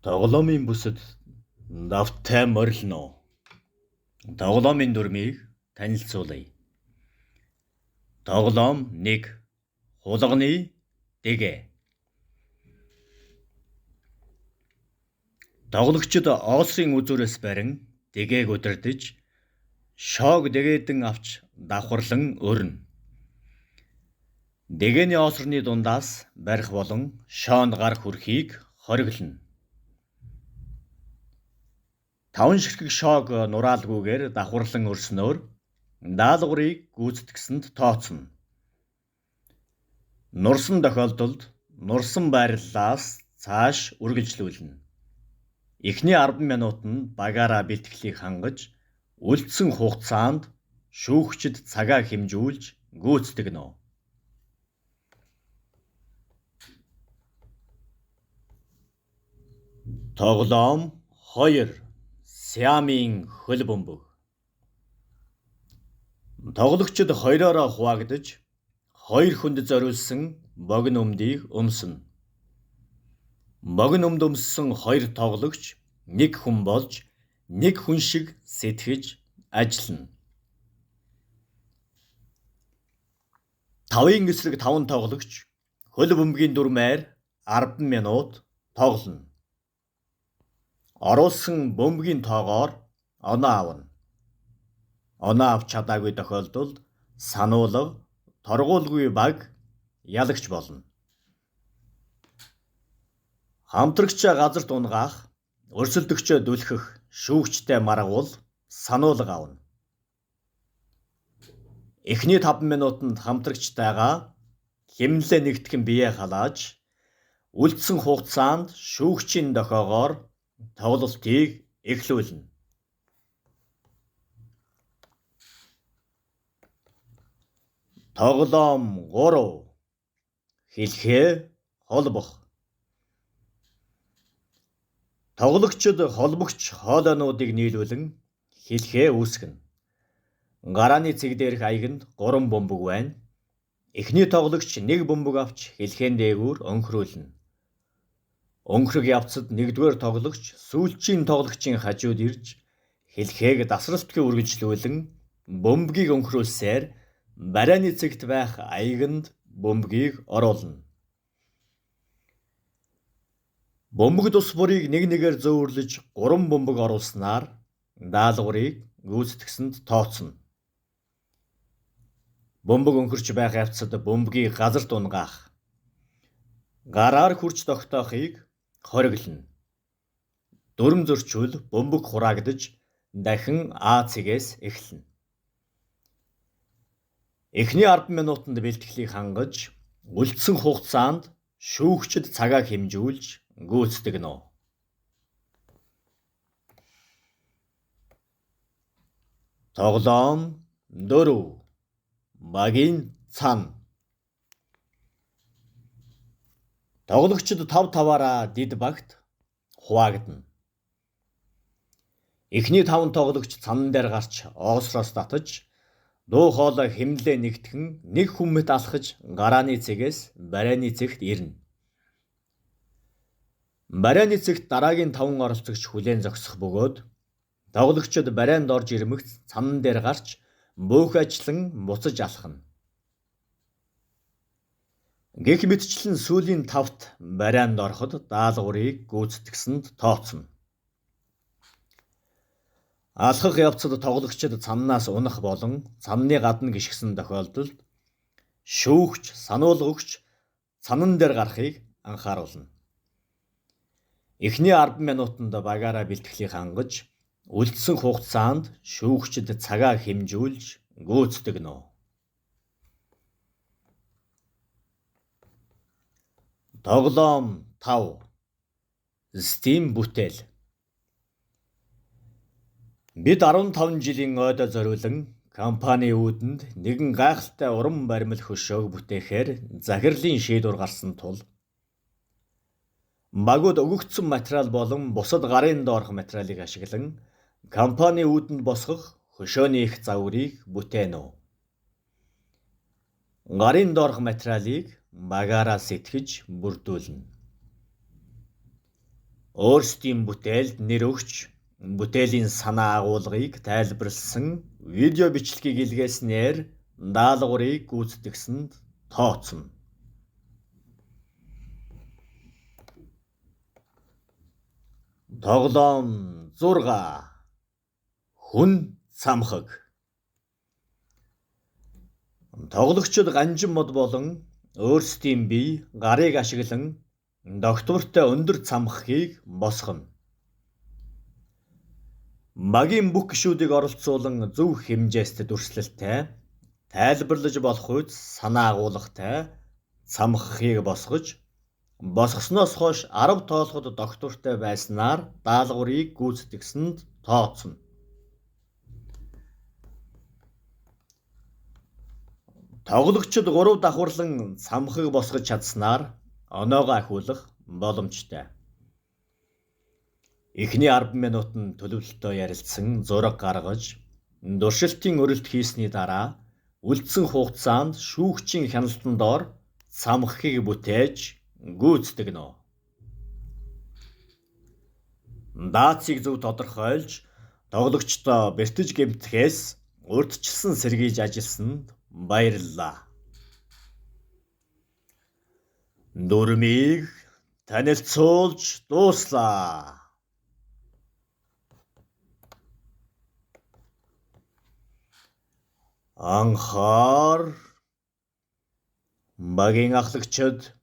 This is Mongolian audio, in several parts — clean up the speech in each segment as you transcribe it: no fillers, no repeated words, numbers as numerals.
Тоглоомын бүсэд давтай морилно. Тоглоомын дүрмийг танилцуулъя. Тоглоом 1. Хулганы дэгээ. Тоглогчид оосрын үзүүрээс барин дэгээг удирдаж, шоог дэгээдэн авч давхарлан өрнө. Дэгээний оосрны дундаас барих болон шоонд гар хүрэхийг хориглоно. Таван ширхэг шоог нураалгүйгээр давхарлан өрснөөр даалгаврыг гүйцэтгсэнд тооцоно. Нурсан тохиолдолд нурсан байрлалаас цааш үргэлжлүүлнэ. Эхний 10 минутанд багаараа бэлтгэлийг хангаж, үлдсэн хугацаанд шүүгчид цагаа хэмжүүлж гүйцэтгэнэ. Тоглоом 2. Сиамын хөл бөмбөг. Тоглогчид хоёроороо хуваагдаж, хоёр хүнд зориулсан богино өмдийг өмснө. Богино өмд өмссөн хоёр тоглогч нэг хүн болж нэг хүн шиг сэтгэж ажиллана. Тавын эсрэг таван тоглогч хөл бөмбөгийн дүрмээр 10 минут тоглоно. Оруулсан бөмбөгийн тоогоор оноо авна. Оноо авч чадаагүй тохиолдолд сануулга, торгуулгүй баг ялагч болно. Хамтрагчаа газарт унгаах, өрсөлдөгчөө түлхэх, шүүгчтэй маргавал сануулга авна. Эхний 5 минутанд хамтрагчтайгаа хэмнэлээ нэгтгэн биеэ халааж, үлдсэн хугацаанд шүүгчийн дохиогоор тоглолтыг эхлүүлнэ. Тоглоом 3. Хэлхээ холбох. Тоглогчид холбогч хоолойнуудыг нийлүүлэн хэлхээ үүсгэнэ. Гарааны цэг дээрх аяганд 3 бөмбөг байна. Эхний тоглогч нэг бөмбөг авч хэлхээн дээгүүр өнхрүүлнэ. Өнхрөх явцад нэгдүгээр тоглогч сүүлчийн тоглогчийн хажууд ирж хэлхээг дасралтгүй үргэлжлүүлэн бөмбөгийг өнхрүүлсээр барианы цэгт байх аяганд бөмбөгийг оруулна. Бөмбөг тус бүрийг нэг нэгээр зөөвөрлөж 3 бөмбөг оруулснаар даалгаврыг гүйцэтгсэнд тооцоно. Бөмбөг өнхөрч байх явцад бөмбөгийг газарт унгаах, гараар хүрч тогтоохыг хориглоно. Дүрэм зөрчвөл бөмбөг хураагдаж дахин А цэгээс эхэлнэ. Эхний 10 минутанд бэлтгэлийг хангаж, үлдсэн хугацаанд шүүгчид цагаа хэмжүүлж гүйцэтгэнэ. Тоглоом 4. Багийн цан. Тоглогчид тав таваараа дид багт хуваагдана. Эхний таван тоглогч цанан дээр гарч оосроос татаж, дуу хоолой хэмнэлээ нэгтгэн нэг хүн мэт алхаж гарааны цэгээс барианы цэгт ирнэ. Барианы цэгт дараагийн таван оролцогч хүлээн зогсох бөгөөд тоглогчид барианд орж ирмэгц цанан дээр гарч бөөхөөчлөн буцаж алхана. Гэх мэтчлэн сүүлийн тавт барианд ороход даалгаврыг гүйцэтгсэнд тооцоно. Алхах явцад тоглогчид цаннаас унах болон цанны гадна гишгсэн тохиолдолд шүүгч, сануулга өгч цанан дээр гарахыг анхааруулна. Эхний 10 минутанд багаараа бэлтгэлийг хангаж, үлдсэн хугацаанд шүүгчид цагаа хэмжүүлж гүйцэтгэнэ. Тоглоом 5. Steam бүтээл. Бид 15 жилийн ойдоо зориулан компани үүдэнд нэгэн гайхалтай уран баримл хөшөөг бүтээхээр захирлын шийдвэр гарсан тул багууд өгөгдсөн материал болон бусад гарын доорх материалыг ашиглан компани үүдэнд босгох хөшөөний эх загварыг бүтээнэ. Гарын доорх материалыг багаараа сэтгэж бүрдүүлнэ. Өөрсдийн бүтээлд нэр өгч, бүтээлийн санаа агуулгыг тайлбарласан видео бичлэгийг илгээснээр даалгаврыг гүйцэтгэсэнд тооцоно. Тоглоом 6. Хүн цамхаг. Тоглогчид ганжин мод болон өөрсдийн бие гарыг ашиглан догтвортой өндөр цамхагийг босгоно. Багийн бүх гишүүдийг оролцуулан зөв хэмжээст дүрслэлтэй, тайлбарлаж болох үед санаа агуулгатай цамхагийг босгож, босгосноос хойш 10 тоолоход догтвортой байснаар даалгаврыг гүйцэтгэсэнд тооцоно. Тоглогчид 3 давхарлан цамхаг босгож чадсанаар оноогоо ахиулах боломжтой. Эхний 10 минутанд төлөвлөлтөө ярилцсан, зураг гаргаж, туршилтын өрөлт хийсний дараа үлдсэн хугацаанд шүүгчийн хяналтан доор цамхагийг бүтээж гүйцэтгэнэ. Даацыг зөв тодорхойлж, тоглогчдоо бэртэж гэмтэхээс урьдчилсан сэргийлж ажилласанд баярлалаа. Дүрмийг танилцуулж дууслаа. Анхаар багийн ахлагчид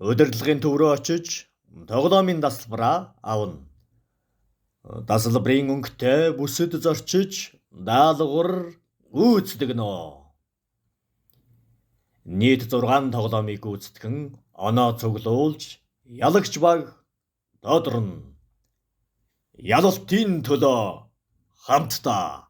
удирдлагын төв рүү очиж тоглоомын дасгалбараа авна. Дасгалбарын өнгөтэй бүсэд зорчиж даалгавар гүйцэтгэнэ. Нийт 6 тоглоомыг гүйцэтгэн оноо цуглуулж ялагч баг тодорно. Ялалтын төлөө хамтдаа.